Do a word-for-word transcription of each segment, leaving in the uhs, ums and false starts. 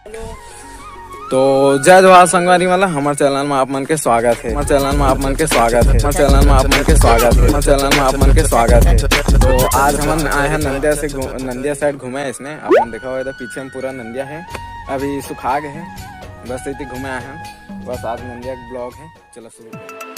तो जय जोहार संगवारी वाला, हमर चैनल में आप मन के स्वागत है। हमर चैनल में आप मन के स्वागत है। हमर चैनल में आप मन के स्वागत है। हमर चैनल में आप मन के स्वागत है। तो आज हमन आए हैं नंदिया से घू-, नंदिया साइड घूमे। इसने आप मन देखा होगा, पीछे में पूरा नंदिया है, अभी सुखा गए हैं, बस इतनी घूमे आए हैं। बस आज नंदिया ब्लॉग है, चलो शुरू करें।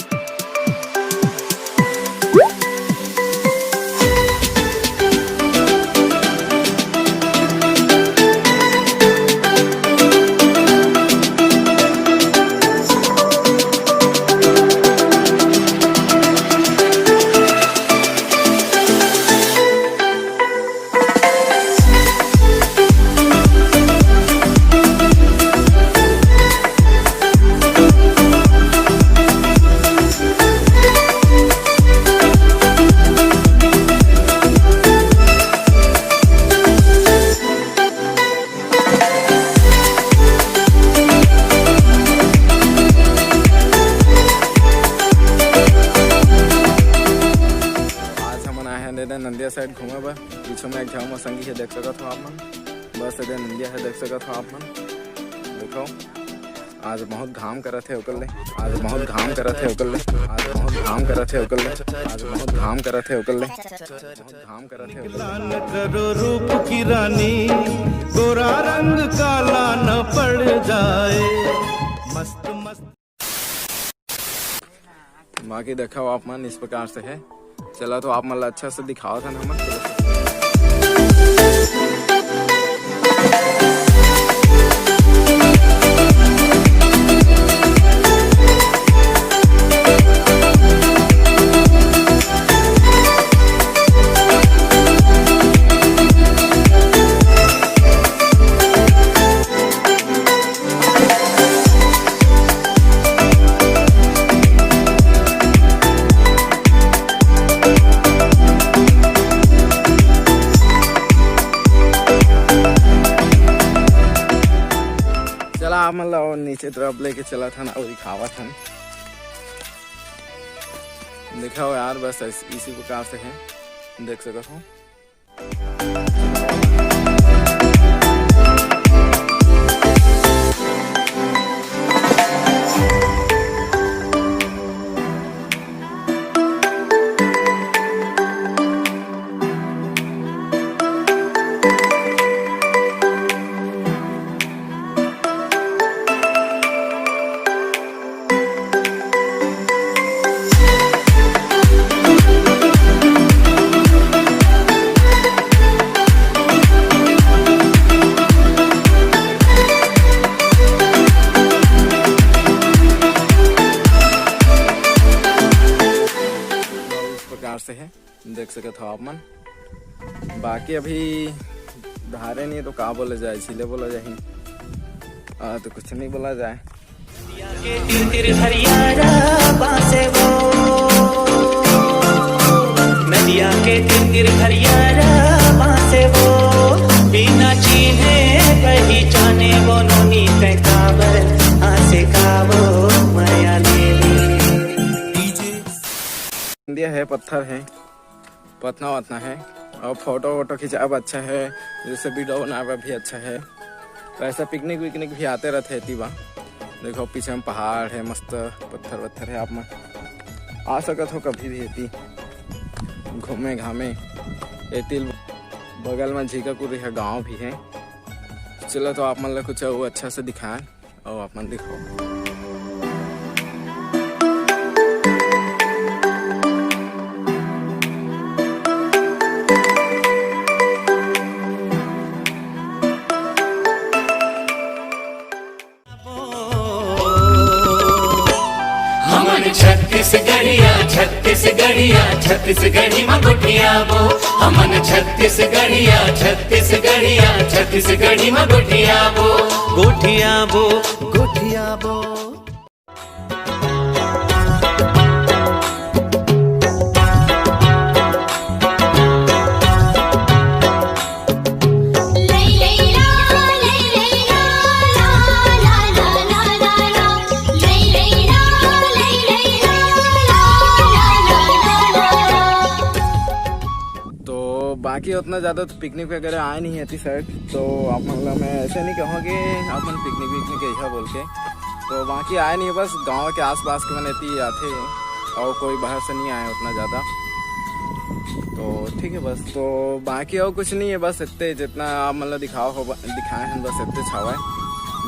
आज हमन आए हैं दे दे नंदिया साइड घूमे बर। पीछे में एक झन मोर संगी है, देख सकत हो आप मन। बस दे नंदिया है, देख सकत हो आप मन। देखो, आज बहुत घाम करत है ओकर ले। आज बहुत घाम करत है ओकर ले। आज बहुत घाम करत है ओकर ले। आज बहुत घाम करत है ओकर ले। बहुत घाम करत है ओकर ले। दान करो रूप की रानी, गोरा रंग काला न पड़ जाए। मस्त मस्त। बाकी देखा हो आप मन, इस प्रकार से है। चला तो आप मन ला अच्छा से दिखावत हन हमन। चला, आप मन ला और नीचे तरफ लेके चलत हन और दिखावत हन। देखा हो यार, बस ऐस-, इसी प्रकार से है, देख सकत हो। इस प्रकार से है, देख सकत हो आप मन। बाकी अभी धारे नहीं तो का बोला जाए, छीले बोला जाए, आ, तो कुछ नहीं बोला जाए। नदिया के तीर तीर हरियारा बासे वो, नदिया के तीर तीर हरियारा बासे वो, बिना चीन्हे पहचाने वो नोनी तै काबर आसे काबो मया ले ले। नदिया है, पत्थर है, पतना वतना है और फोटो वोटो खिंचाब अच्छा है, जैसे वीडियो बनाब भी अच्छा है। वैसे पिकनिक विकनिक भी आते रहते हैं एती बा। देखो पीछे में पहाड़ है, मस्त पत्थर वत्थर है। आप मन आ सकत हो कभी भी एती घूमे घामे। एती बगल में झीका कुरी है, गाँव भी है। चलो तो आप मन ला कुछ वो अच्छा से दिखाएं। अउ आप मन देखो। हमन छत्तीसगढ़िया, छत्तीसगढ़िया, छत्तीसगढ़ी म गोठियाबो। हमन छत्तीसगढ़िया, छत्तीसगढ़िया, छत्तीसगढ़ी म गोठियाबो। गोठियाबो, गोठियाबो। तो बाकी कि उतना ज़्यादा तो पिकनिक वगैरह आए नहीं है इतनी साइड, तो आप मन ला मैं ऐसे नहीं कहूँ कि आप मन पिकनिक विकनिक गई है बोल के। तो बाकी आए नहीं, बस गाँव के आसपास के मन इतनी आते हैं और कोई बाहर से नहीं आए उतना ज़्यादा। तो ठीक है बस, तो बाकी और कुछ नहीं है, बस इतने जितना आप मन ला दिखाओ हो, दिखाए हैं बस इतने छावा है।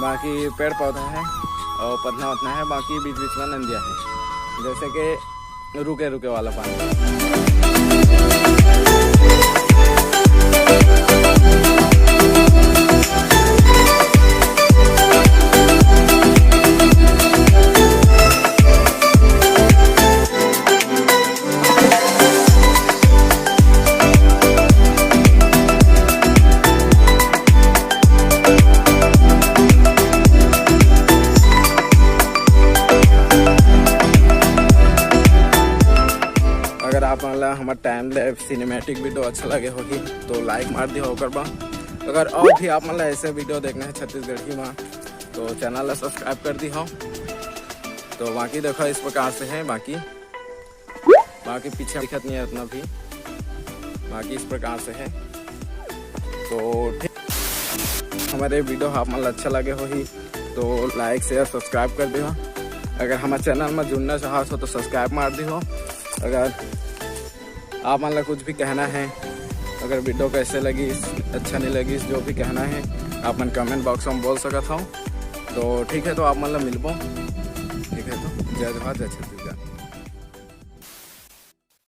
बाकी पेड़ पौधा है और पतना वतना है, बाकी बीच बीच में नंदिया है, जैसे कि रुके रुके वाला पानी। अगर आप मन ला हमर टाइम लैप्स सिनेमैटिक वीडियो अच्छा लगे होही तो लाइक मार दिहो ओकर बा। अगर और भी आप मन ला ऐसे वीडियो देखना है छत्तीसगढ़ी में तो चैनल ला सब्सक्राइब कर दिहो। तो बाकी देखो इस प्रकार से है, बाकी बाकी पीछे दिखत नहीं है उतना भी, बाकी इस प्रकार से है। तो ठीक, हमारे वीडियो आप मन ला अच्छा लगे होही तो लाइक शेयर सब्सक्राइब कर दिहो। अगर हमारे चैनल में जुड़ना चाहत हो तो सब्सक्राइब मार दिहो। अगर आप मन ला कुछ भी कहना है, अगर वीडियो कैसे लगी, अच्छा नहीं लगी, जो भी कहना है आप मन कमेंट बॉक्स में बोल सकत हो। तो ठीक है, तो आप मन ला मिलबो। ठीक है, तो जय जोहार, जय छत्तीसगढ़।